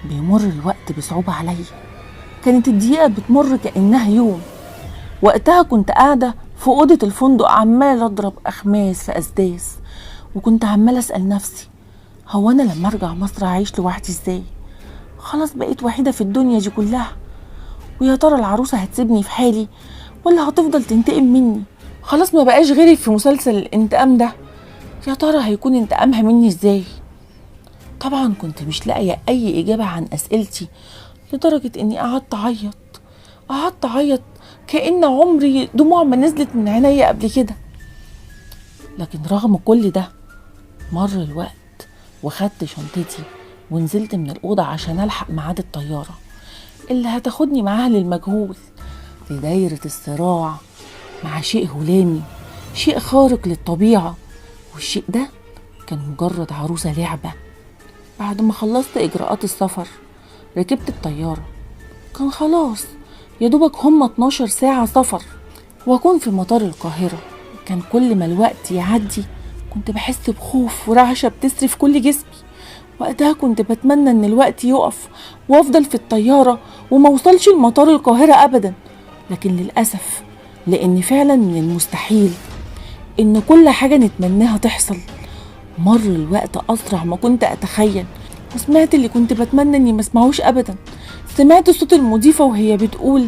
بيمر الوقت بصعوبة عليا، كانت الدقيقة بتمر كأنها يوم. وقتها كنت قاعدة في أوضة الفندق عمالة أضرب أخماس في أسداس، وكنت عمالة أسأل نفسي هو أنا لما أرجع مصر هعيش لوحدي إزاي؟ خلاص بقيت وحيدة في الدنيا دي كلها، ويا ترى العروسة هتسيبني في حالي ولا هتفضل تنتقم مني؟ خلاص ما بقاش غيري في مسلسل الانتقام ده، يا ترى هيكون انتقامها مني ازاي؟ طبعا كنت مش لاقية اي اجابة عن اسئلتي، لدرجة اني قعدت اعيط كأن عمري دموع ما نزلت من عينيا قبل كده. لكن رغم كل ده مر الوقت وخدت شنطتي ونزلت من الأوضة عشان ألحق ميعاد الطيارة اللي هتاخدني معاها للمجهول، لدايرة الصراع مع شيء هلامي، شيء خارق للطبيعة، والشيء ده كان مجرد عروسة لعبة. بعد ما خلصت إجراءات السفر ركبت الطيارة، كان خلاص يدوبك هم 12 ساعة سفر وأكون في مطار القاهرة. كان كل ما الوقت يعدي كنت بحس بخوف ورعشة بتسري في كل جسمي. وقتها كنت بتمنى ان الوقت يقف وافضل في الطيارة وما وصلش لمطار القاهرة ابدا، لكن للأسف لان فعلا من المستحيل ان كل حاجة نتمناها تحصل. مر الوقت اسرع ما كنت اتخيل، وسمعت اللي كنت بتمنى اني ما اسمعوش ابدا. سمعت صوت المضيفة وهي بتقول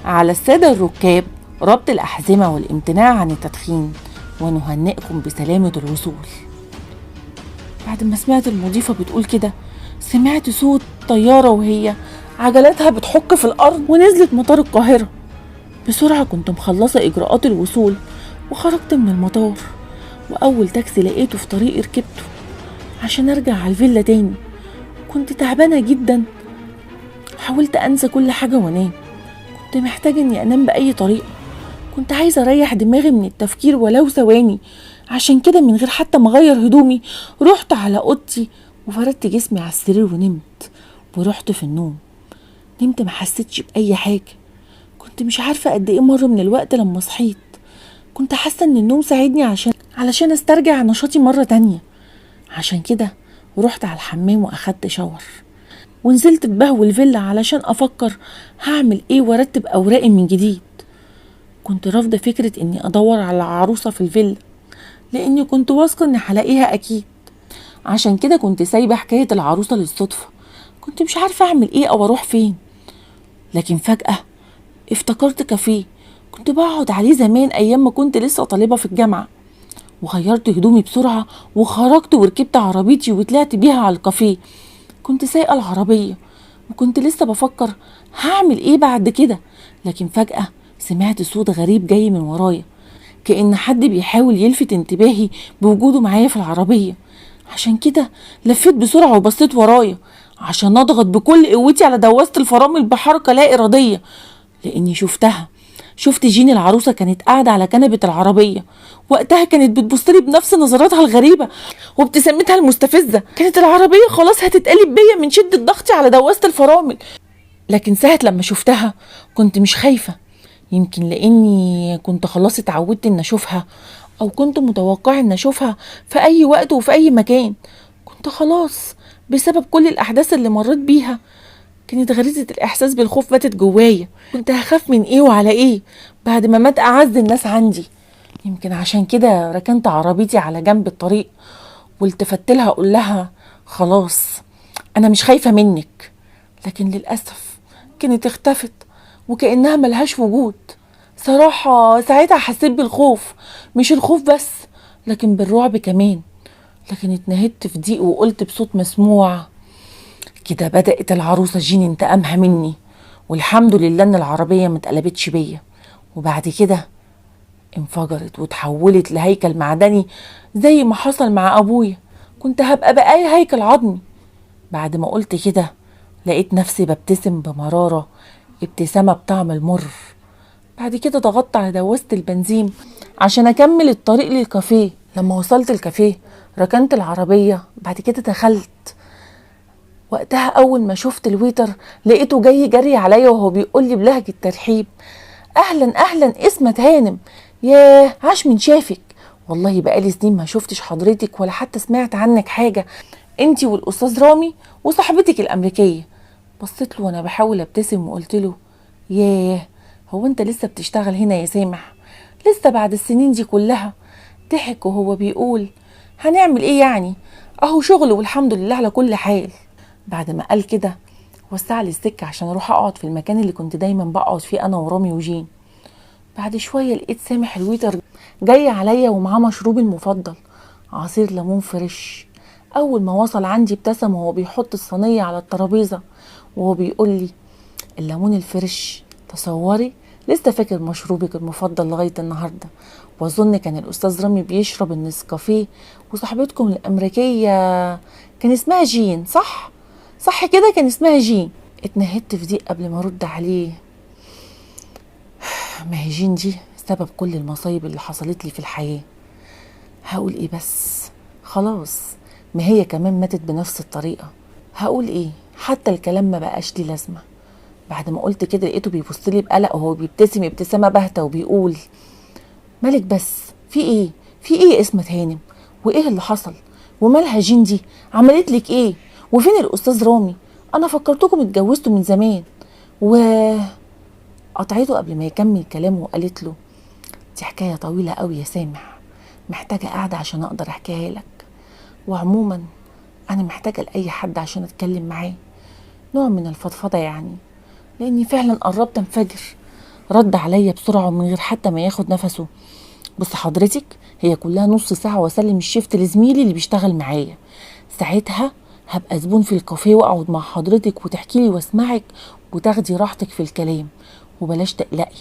على السادة الركاب ربط الأحزمة والامتناع عن التدخين، ونهنئكم بسلامة الوصول. بعد ما سمعت المضيفة بتقول كده سمعت صوت طيارة وهي عجلاتها بتحك في الأرض ونزلت مطار القاهرة. بسرعة كنت مخلصة إجراءات الوصول وخرجت من المطار، وأول تاكسي لقيته في طريقي ركبته عشان أرجع على الفيلا تاني. كنت تعبانة جدا، حاولت أنسى كل حاجة وأنام. كنت محتاجة إني أنام بأي طريقة، كنت عايزة أريح دماغي من التفكير ولو ثواني. عشان كده من غير حتى ما أغير هدومي رحت على أوضتي وفردت جسمي على السرير ونمت، ورحت في النوم. نمت ما حسيتش بأي حاجة، كنت مش عارفة قد إيه مر من الوقت. لما صحيت كنت حاسة إن النوم ساعدني علشان استرجع نشاطي مرة تانية. عشان كده رحت على الحمام وأخدت شاور ونزلت ببهو الفيلا علشان أفكر هعمل إيه وارتب أوراقي من جديد. كنت رافضة فكرة إني أدور على عروسة في الفيلا لأني كنت واثقة إني هلاقيها أكيد. عشان كده كنت سايبة حكاية العروسة للصدفة، كنت مش عارفة أعمل إيه أو أروح فين. لكن فجأة افتكرت كافيه كنت بقعد عليه زمان أيام ما كنت لسه طالبة في الجامعة، وغيرت هدومي بسرعة وخرجت وركبت عربيتي وطلعت بيها على الكافيه. كنت سايقة العربية وكنت لسه بفكر هعمل إيه بعد كده، لكن فجأة سمعت صوت غريب جاي من ورايا، كأن حد بيحاول يلفت انتباهي بوجوده معايا في العربية. عشان كده لفيت بسرعة وبصيت ورايا عشان أضغط بكل قوتي على دواسة الفرامل بحركة لا إرادية، لأني شفت جين العروسة كانت قاعدة على كنبة العربية. وقتها كانت بتبصلي بنفس نظراتها الغريبة وابتسامتها المستفزة. كانت العربية خلاص هتتقلب بيا من شدة ضغطي على دواسة الفرامل. لكن ساعة لما شفتها كنت مش خايفة، يمكن لاني كنت خلاص اتعودت ان اشوفها، او كنت متوقعة ان اشوفها في اي وقت وفي اي مكان. كنت خلاص بسبب كل الاحداث اللي مريت بيها كانت غريزة الاحساس بالخوف ماتت جوايا. كنت هخاف من ايه وعلى ايه بعد ما مات اعز الناس عندي؟ يمكن عشان كده ركنت عربيتي على جنب الطريق والتفت لها اقول لها خلاص انا مش خايفة منك، لكن للأسف كانت اختفت وكأنها ملهاش وجود. صراحة ساعتها حسيت بالخوف، مش الخوف بس لكن بالرعب كمان. لكن اتنهدت في ضيق وقلت بصوت مسموع كده بدأت العروسة جين انتقامها مني، والحمد لله ان العربية ما اتقلبتش بيا. وبعد كده انفجرت وتحولت لهيكل معدني زي ما حصل مع ابويا، كنت هبقى بقايا هيكل عظمي. بعد ما قلت كده لقيت نفسي ببتسم بمرارة، ابتسامة بطعم المر. بعد كده ضغطت على دواسة البنزين عشان أكمل الطريق للكافيه. لما وصلت الكافيه ركنت العربية، بعد كده دخلت. وقتها أول ما شفت الويتر لقيته جاي جري عليا وهو بيقول لي بلهجة ترحيب أهلا أهلا اسمت هانم، ياه عاش من شافك، والله بقالي سنين ما شفتش حضرتك ولا حتى سمعت عنك حاجة، انتي والأستاذ رامي وصاحبتك الأمريكية. بصيت له وانا بحاول ابتسم وقلت له ياه، هو انت لسه بتشتغل هنا يا سامح؟ لسه بعد السنين دي كلها؟ ضحك وهو بيقول هنعمل ايه يعني، اهو شغل والحمد لله على كل حال. بعد ما قال كده وسع لي السكة عشان اروح اقعد في المكان اللي كنت دايما بقعد فيه انا ورامي وجين. بعد شوية لقيت سامح ال waiter جاي عليا ومعاه مشروبي المفضل، عصير ليمون fresh. اول ما وصل عندي ابتسم وهو بيحط الصينية على الترابيزة وهو بيقول لي الليمون ال fresh، تصوري لسه فاكر مشروبك المفضل لغاية النهارده. واظن كان الاستاذ رامي بيشرب النسكافيه، وصاحبتكم الامريكية كان اسمها جين، صح؟ صح كده، كان اسمها جين. اتنهدت في دي قبل ما ارد عليه، ما هي جين دي سبب كل المصايب اللي حصلت لي في الحياة. هقول ايه بس، خلاص ما هي كمان ماتت بنفس الطريقة، هقول ايه، حتى الكلام ما بقاش لي لازمه. بعد ما قلت كده لقيته بيبص لي بقلق وهو بيبتسم ابتسامة باهته وبيقول مالك بس، في ايه؟ في ايه يا اسمة هانم؟ وايه اللي حصل؟ ومالها جين دي؟ عملت لك ايه؟ وفين الاستاذ رامي؟ انا فكرتكم اتجوزتوا من زمان. و قطعته قبل ما يكمل كلامه وقالت له دي حكاية طويلة قوي يا سامح، محتاجه قاعدة عشان اقدر احكيها لك، وعموما انا محتاجه لاي حد عشان اتكلم معاه، نوع من الفضفضة يعني، لاني فعلا قربت انفجر. رد عليا بسرعة ومن غير حتى ما ياخد نفسه، بص حضرتك هي كلها نص ساعة واسلم الشفت لزميلي اللي بيشتغل معايا، ساعتها هبقى زبون في الكافيه واقعد مع حضرتك وتحكي لي واسمعك وتاخدي راحتك في الكلام، وبلاش تقلقي،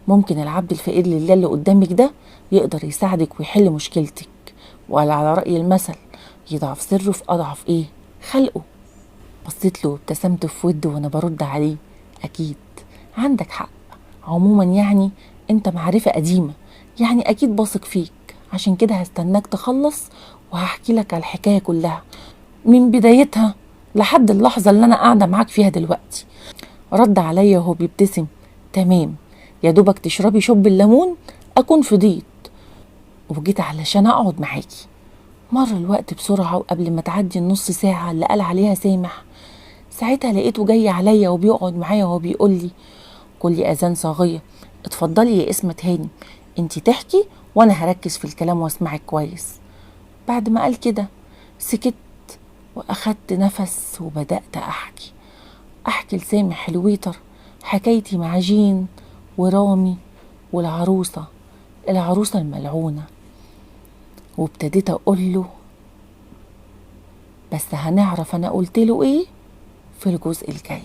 ممكن العبد الفقير لله اللي قدامك ده يقدر يساعدك ويحل مشكلتك، وقال على رأي المثل يضعف سره في أضعف إيه خلقه. بصيت له وابتسمت في ود وانا برد عليه أكيد عندك حق، عموما يعني انت معرفة قديمة، يعني أكيد بثق فيك، عشان كده هستناك تخلص وهحكي لك على الحكاية كلها من بدايتها لحد اللحظة اللي أنا قاعدة معاك فيها دلوقتي. رد عليا وهو بيبتسم تمام، يا دوبك تشربي شوب الليمون أكون فضيت وجيت علشان أقعد معاكي. مر الوقت بسرعة وقبل ما تعدي النص ساعة اللي قال عليها سامح ساعتها لقيته جاي عليا وبيقعد معايا وهو بيقول لي كلي أذان صاغية، اتفضلي يا اسمة هاني انتي تحكي وانا هركز في الكلام واسمعك كويس. بعد ما قال كده سكت واخدت نفس وبدأت احكي لسامح الويتر حكايتي مع جين ورامي والعروسة، العروسة الملعونة، وابتديت اقول له، بس هنعرف انا قلت له ايه في الجزء الجاي.